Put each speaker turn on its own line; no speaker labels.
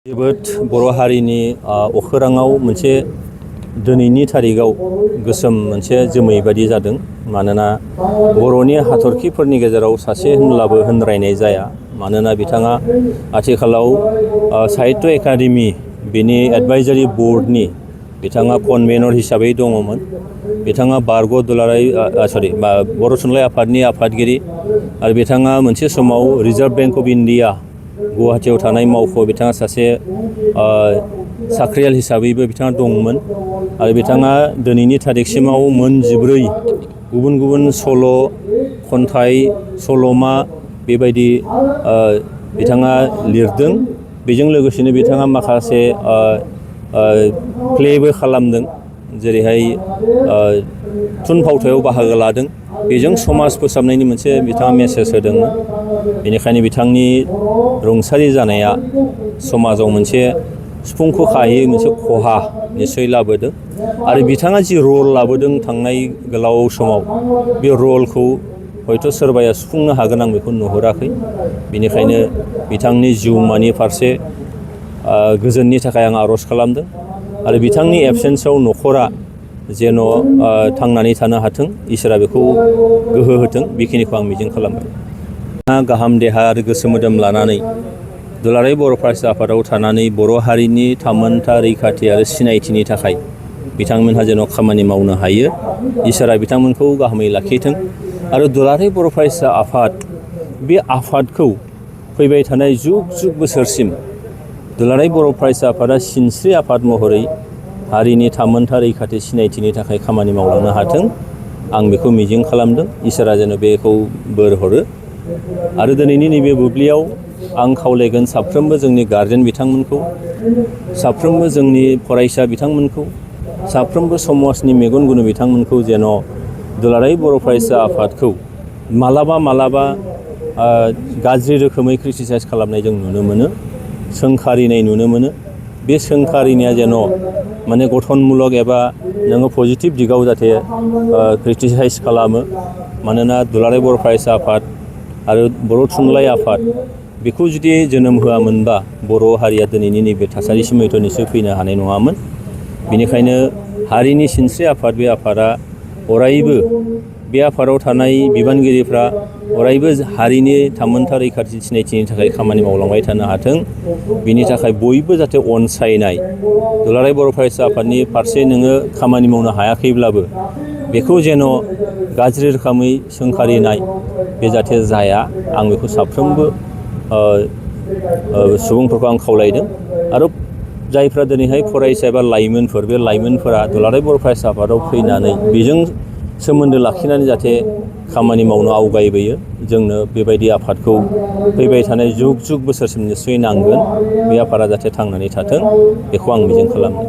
जोबोद बर' हारिनि अखोराङाव मोनसे दिनैनि थारिखआव गोसोम मोनसे जोमै बायदि जादों। मानोना बर'नि हाथरखिफोरनि गेजेराव सासे होनब्लाबो होनद्रायनाय जाया। मानोना बिथाङा आथिखालाव साहित्य एकाडेमि बिनि एडभाइजारि बर्डनि बिथाङा कनभेनर हिसाबै दङमोन। बिथाङा बारग' दुलाराय बर' थुनलाइ आफादनि आफादगिरि आरो बिथाङा मोनसे समाव रिजार्भ बेंक अफ इन्डिया गुवाहाटियाव थानाय मावख' बिथाङा सासे साख्रियाल हिसाबैबो बिथाङा दंमोन आरो बिथाङा दिनैनि थारिखसिमाव मोन 14 गुबुन गुबुन सल' खन्थाइ सल'मा बेबायदि बिथाङा लिरदों। बेजों लोगोसेनो बिथाङा माखासे प्लेबो खालामदों, जेरैहाय थुनफावथायाव बाहागो लादों। बेजों समाज फोसाबनायनि मोनसे बिथाङा मेसेज होदोंमोन। बेनिखायनो बिथांनि रुंसारि जानाया समाजाव मोनसे सिफुंखौ खायै मोनसे खहा निस्सय लाबोदों आरो बिथाङा जि रल लाबोदों थांनाय गोलाव समाव, बे रलखौ हयथ' सोरबाया सुफुंनो हागोन आं बेखौ नुहुराखै। बेनिखायनो बिथांनि जिउमानि फारसे गोजोननि थाखाय आं आर'ज खालामदों आरो बिथांनि एबसेन्सआव न'खरा जेन' थांनानै थानो हाथों, इसोरा बेखौ गोहो होथों, बेखिनिखौ आं मिजिं खालामबाय। गाहाम देहा आरो गोसो मोदोम लानानै दुलाराय बर' फरायसा आफादाव थानानै बर' हारिनि थामोनथा रैखाथि आरो सिनायथिनि थाखाय बिथांमोनहा जेन' खामानि मावनो हायो, इसोरा बिथांमोनखौ गाहामै लाखिथों आरो दुलाराय बर' फरायसा आफाद, बे आफादखौ फैबाय थानाय जुग जुग बोसोरसिम दुलाराय बर' फरायसा आफादा सिनस्रि आफाद महरै हारिनि थामोनथा रैखाथि सिनायथिनि थाखाय खामानि मावलांनो हाथों, आं बेखौ मिजिं खालामदों। इसोरा जेन' बेखौ बोर हरो आरो दिनैनि नैबे बुब्लियाव आं खावलायगोन साफ्रोमबो जोंनि गारजेन बिथांमोनखौ, साफ्रोमबो जोंनि फरायसा बिथांमोनखौ, साफ्रोमबो समाजनि मेगन गुनु बिथांमोनखौ जेन' दुलाराय बर' फरायसा आफादखौ मालाबा गाज्रि रोखोमै क्रिटिसाइज खालामनाय जों नुनो मोनो, सोंखारिनाय नुनो मोनो। बे सोंखारिनाया जेन' माने गठनमूलक एबा नोङो पजिटिभ दिगाव जाहाथे क्रिटिसाइज खालामो। मानोना दुलाराय बर' फरायसा आफाद आरो बर' थुनलाइ आफाद बेखौ जुदि जोनोम होआमोनबा बर' हारिया दिनैनि नैबे थासारिसिम हयथ' निस्सय फैनो हानाय नङामोन। बेनिखायनो हारिनि सिनस्रि आफाद, बे आफादा अरायबो, बे आफादाव थानाय बिबानगिरिफ्रा अरायबो हारिनि थामोनथा रैखाथि सिनायथिनि थाखाय खामानि मावलांबाय थानो हाथों। बिनि थाखाय बयबो जाहाथे अनसायनाय, दुलाराय बर' फरायसा आफादनि फारसे नोङो खामानि मावनो हायाखैब्लाबो बेखौ जेन' गाज्रि रोखोमै सोंखारिनाय बे जाहाथे जाया, आं बेखौ साफ्रोमबो सुबुंफोरखौ आं खावलायदों। आरो जायफ्रा दिनैहाय फरायसा एबा लाइमोनफोर, बे लाइमोनफोरा दुलाराय बर' फरायसा आफादाव फैनानै बेजों सोमोन्दो लाखिनानै जाहाथे खामानि मावनो आवगायबोयो। जोंनो बेबायदि आफादखौ फैबाय थानाय जुग जुग बोसोरसिम निस्सय नांगोन। बे आफादा जाहाथे थांनानै थाथों, बेखौ आं मिजिं खालामदों।